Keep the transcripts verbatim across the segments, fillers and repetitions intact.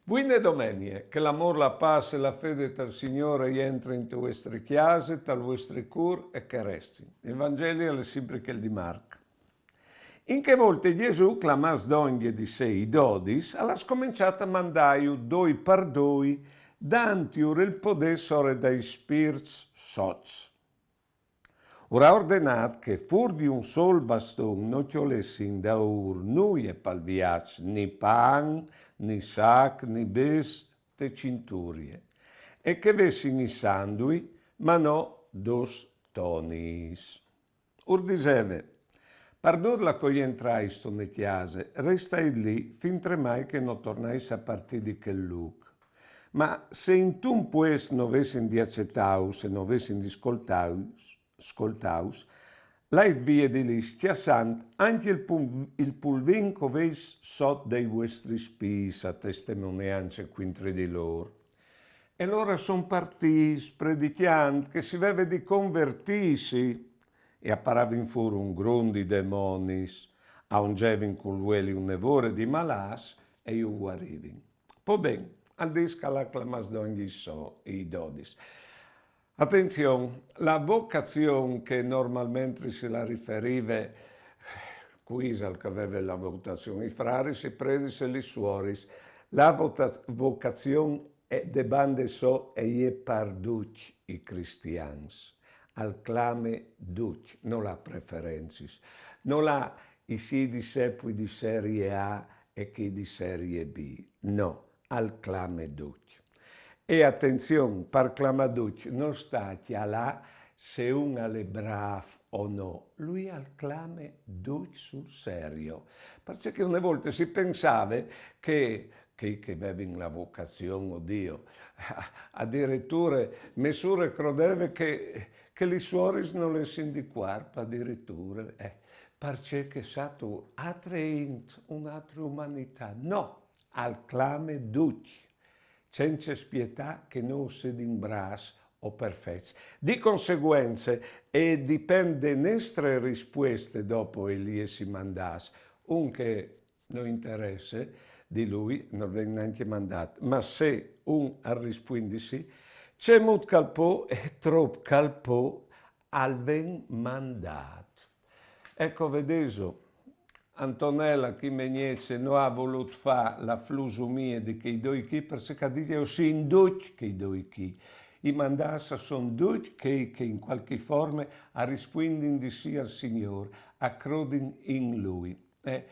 Buine domenie, che l'amôr, la pâs e la fede tal Signôr a jentrin inte vuestri cjase, tal vuestri cûr e che a restin. Il Vangeli al è simpri chel di Marc. In chê volte Jesù, clamâts dongje di se i dodis, al à scomençât a mandâju doi par doi, dantjur il podê sore dai spirts sots. Ur à ordenât che fûr di un sôl baston no cjolessin daûr nuie pal viaç, ni pan, ni sac, ni bêçs te cinturie, e che a vessin i sandui, ma no dôs toniis. Ur diseve: Pardut là che o jentrais intune cjase, restait li fintremai che no tornais a partî di chel lûc. Ma se intun puest no vessin di acetâus e no vessin di scoltâus, scoltâus, lait vie di li scjassant ancje il pul-, il pulvin che o veis sot dai vuestris pîts, a testemoneance cuintri di lôr. E lôr a son partîts, predicjant che si veve di convertîsi, e a paravin fûr un grum di demonis, a unzevin cul vueli une vore di malâts e ju vuarivin. Po ben, al dîs che al à clamâts dongje i so, i dodis. Atenzion, la vocazion che normalmentri si la riferive, cui isal che a veve la vocazion? I fraris, i predis e lis suoris. La vota-, vocazion e de bande sô e je par ducj i cristians. Al clame ducj, nol à preferencis. Nol à i sì di se, pui di serie A e chei di serie B. No, al clame ducj. E atenzion, par clamâ ducj no sta a cjalâ se un al è brâf o no, lui al clame ducj sul serio. Parcè che une volte si pensave che chei che a vevin la vocazion, o Diu, adiriture, me sûr e crodeve che, che lis suoris no lessin di cuarp, adiriture, eh, parcè che, sâstu, altre int, une altre umanitât. No, al clame ducj, cence spietâ che nô o sedin brâfs o perfets. Di conseguence, e dipent de nestre rispueste dopo il jessi mandâts. Un che no interesse di lui, nol ven nancje mandât, ma se un al rispuindi sì, cemût che al pò e trop che al pò al ven mandât. Eco, vedêso, Antonella, chi me gnece, no à volût fâ la flusumie di chei doi chi, parcè che a dîs: o sin ducj chei doi chi. I mandâts a son ducj chei che in cualchi forme a rispuindin di sì al Signôr, a crodin in lui. Eh,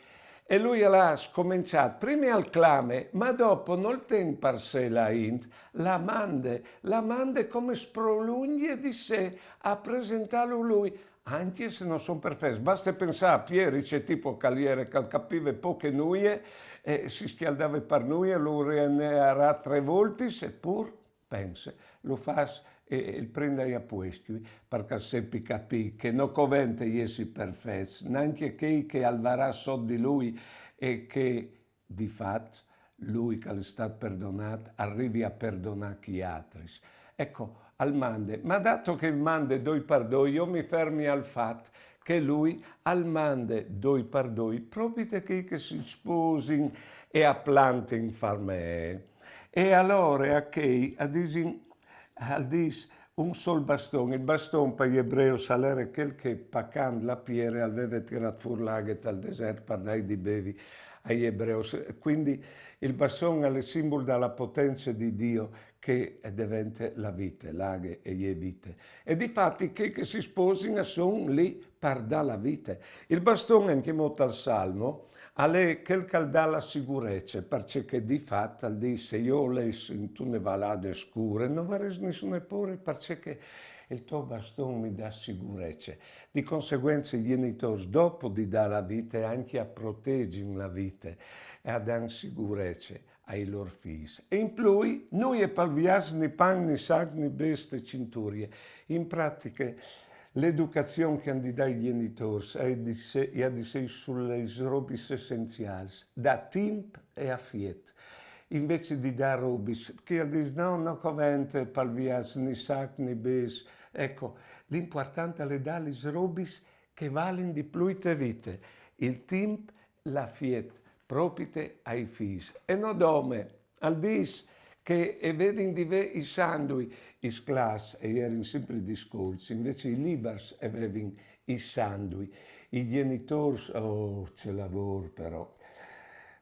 e lui al à scomençât, prime al clame, ma dopo nol ten par se la int, la mande, la mande come sprolungje di se a presentâlu lui, ancje se no son perfets. Baste pensâ a Pieri, ce tipo che al jere, che al capive pôc e nuie, e si scjaldave par nuie, lu rinearà trê voltis, e pûr, pense, lu fâs, e, e il prin dai apuestui, par che al sepi capî che no covente jessi perfets, nancje chei che al varà sot di lui e che, di fat, lui che al è stât perdonât, al rivi a perdonâ chei altris. Eco, al mande, ma dato che al mande doi par doi, jo mi fermi al fat che lui al mande doi par doi, propit chei che si sposin e a plantin far me. E alore a chei a disin, al dîs, un sôl baston. Il baston pai ebreus al jere chel che, pacant la piere, al veve tirât fûr la aghe tal desert par dâi di bevi ai ebreus. Cuindi il baston al è simbul da la potence di Diu che e devente la vite, la aghe e je vite. E difati chei che si sposin a son li par dâ la vite. Il baston, ancjemò tal Salmo, al è chel che al dà la sigurece, parcè che di fat al dîs: se jo o jes intune valade scure, no varès nissune pôre, parcè che il to baston mi dà sigurece. Di conseguence i gjenitôrs, dopo di dâ la vite, ancje a protegin la vite e a dan sigurece ai lôr fîs. E in plui, nuie pal viaç, ni pan, ni sac, ni bêçs te cinturie. In pratiche, la educazion che a àn di dâ i gjenitôrs e à di se-, e à di sei su lis robis essenziâls, dâ timp e afiet. Invezit di dâ robis, chi al dîs: no, no covente pal viaç ni sac ni bêçs. Eco, l'impuartant al è dâ lis robis che a valin di plui te vite, il timp, l'afiet, propit ai fîs. E no dome, Al dîs che e vedin di vê i sandui, i sclâfs e jerin simpri discolçs, invezit i libars e vevin i sandui. I gjenitôrs, oh, ce lavôr però.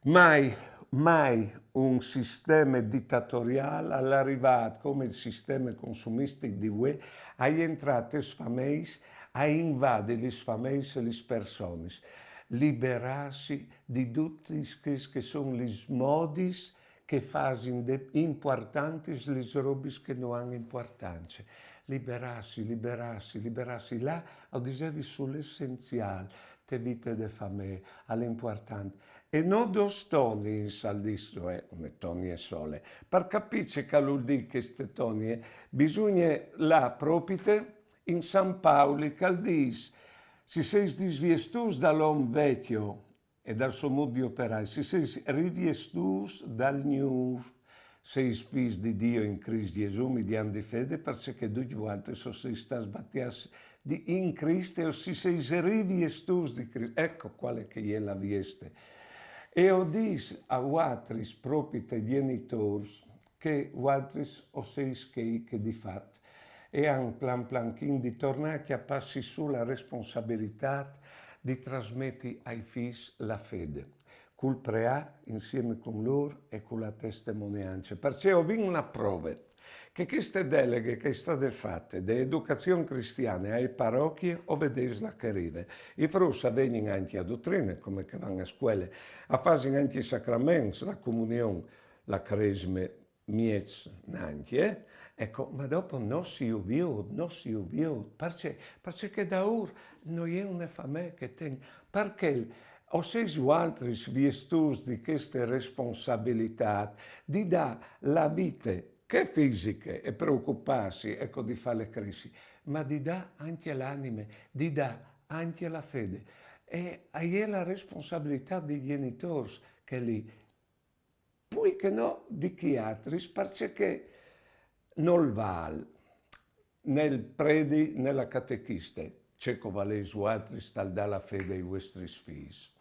Mai, mai un sisteme ditatoriâl al è rivât come il sisteme consumistic di vuê a jentrâ tes fameis, a invadi lis fameis e lis personis. Liberâsi di dutis chês che a son lis modis che a fasin de impuartantis lis robis che no àn impuartance. Liberâsi, liberâsi, liberâsi. Là o disevi sul essenziâl, te vite de famee, al è impuartant. E no dôs toniis al dîs, cioè, une tonie sole. Par capî ce che al vûl dî cheste tonie, bisugne lâ propite in San Pauli che al dîs: si seis disviestûts dal om vecjo e dal so mût di operâ, si seis riviestûts dal gnûf, seis fîs di Diu in Crist Jesù, midiant di fede, parcè che ducj vualtris o seis stâts batiâts di, in Crist, e o si seis riviestûts di Crist. Eco cuale che e je la vieste. E o dîs a vualtris propite gjenitôrs, che vualtris o seis chei che di fat e àn plan planchin di tornâ a cjapâsi sù la responsabilitât di trasmeti ai fîs la fede, cul preâ insiemi cun lôr e cu la testemoniance. Parcè o vin la prove che cheste deleghe che e je stade fate de educazion cristiane ae parochie o vedês là che e rive. I fruts a vegnin ancje a dutrine, come che a van a scuele, a fasin ancje i sacraments, la comunion, la cresme, mieç nancje, eh? Eco, ma dopo no si ju viôt, no si ju viôt. Parcè? Parcè che daûr no je une famee che e ten. Parcè o seis vualtris viestûts di cheste responsabilitât di dâ la vite, che fisiche, e preocupâsi, eco, di fâle cressi, ma di dâ ancje la anime, di dâ ancje la fede. E e je la responsabilitât dai gjenitôrs, che li plui che no di chei altris, parcè che nol vâl né il predi né la catechiste ce che o valês vualtris tal dâ la fede ai vuestris fîs.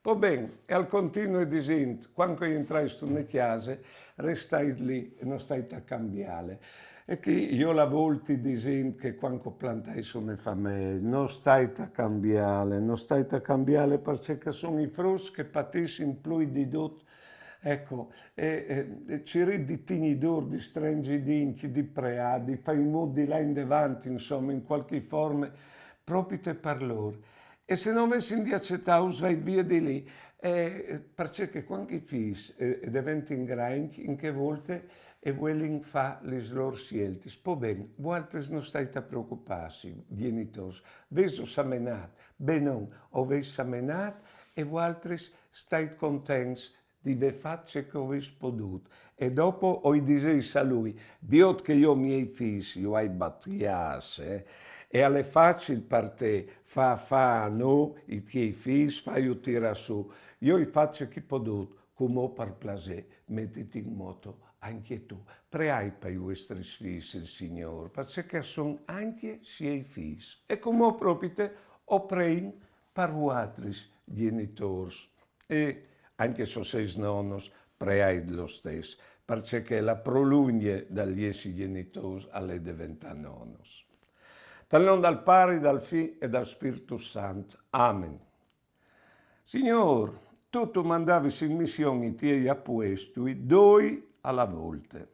Po ben, e al continue disint: cuant che o jentrais intune cjase, restait li e no stait a cambiâle. E chi jo la volti disint che cuant che o plantais une famee, no stait a cambiâle, no stait a cambiâle, parcè che a son i fruts che a patissin plui di dut. Eco, e, e, e cirît di tignî dûr, di strenzi i dincj, di preâ, di fâ in mût di lâ indevant, insome, in cualchi forme, propite par lôr. E se no vessin di acetâ, us vait vie di li. E, e parcè che cuant che i fîs, e, e deventin grancj, in chê volte e vuelin fâ lis lôr sieltis. Po ben, vualtris no stait a preocupâsi, gjenitôrs, vêso semenât, benon, o vês semenât, e vualtris stait contents di vê fat ce che o vês podût. E dopo o i diseis a lui: viôt che jo i miei fîs ju ai batiâts, eh? E al è facil par te fâ, fâ a no i tiei fîs, fâju tirâ sù. Jo o ai fat ce che o ai podût, cumò par plasê, metiti in moto ancje tu. Preait pai vuestris fîs il Signôr, parcè che a son ancje siei fîs. E cumò propite o preìn par vualtris gjenitôrs. E ancje se o sês nonos, preait lo stes, parcè che la prolungje dal jessi gjenitôrs al è deventâ nonos. Tal non dal Pari, dal Fi e dal Spirtu Sant. Amen. Signôr, tu, tu mandavis in mission i tiei apuestui, doi a la volte.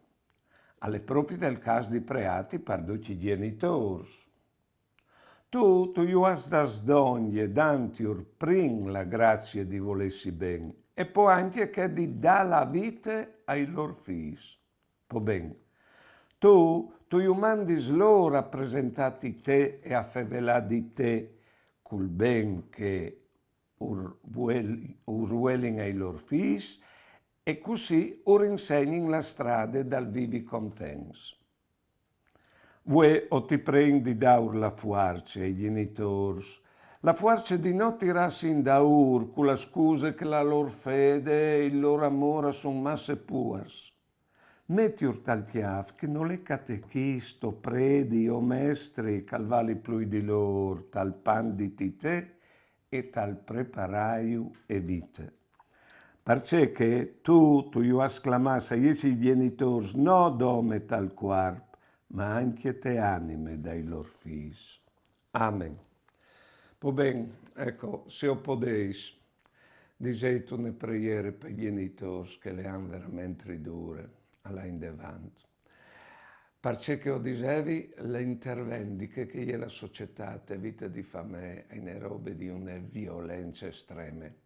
Al è propite il câs di preâti par ducj i gjenitôrs. Tu, tu ju âs dâts dongje, dantjur prin la gracie di volêsi ben, e po ancje chê di dâ la vite ai lôr fîs. Po ben, tu, tu ju mandis lôr a presentâti te e a fevelâ di te, cul ben che ur vuel-, ur vuelin ai lôr fîs, e cussì ur insegnin la strade dal vivi contents. Vuê o ti preìn di dâur la fuarce ai gjenitôrs, la fuarce di no tirâsi indaûr cu la scuse che la lôr fede e il lôr amôr a son masse puars. Metjur tal cjâf che nol è catechist o predi o mestri che al vali plui di lôr tal pan di tite e tal preparâju e vite. Parcè che tu, tu ju âs clamâts a jessi i gjenitôrs no dome tal cuarp, ma ancje te anime dai lôr fîs. Amen. Po ben, eco, se o podês, disêt une preiere pai gjenitôrs che le àn verementri dure, a lâ indevant. Parcè che o disevi, la intervendiche che e je la societât, e vite di famee e je une robe di une violence estreme.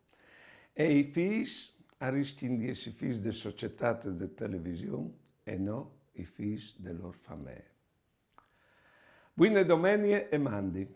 E i fîs a riscjin di jessi fîs de societât e de television e no i fîs de lôr famee. Buine domenie e mandi.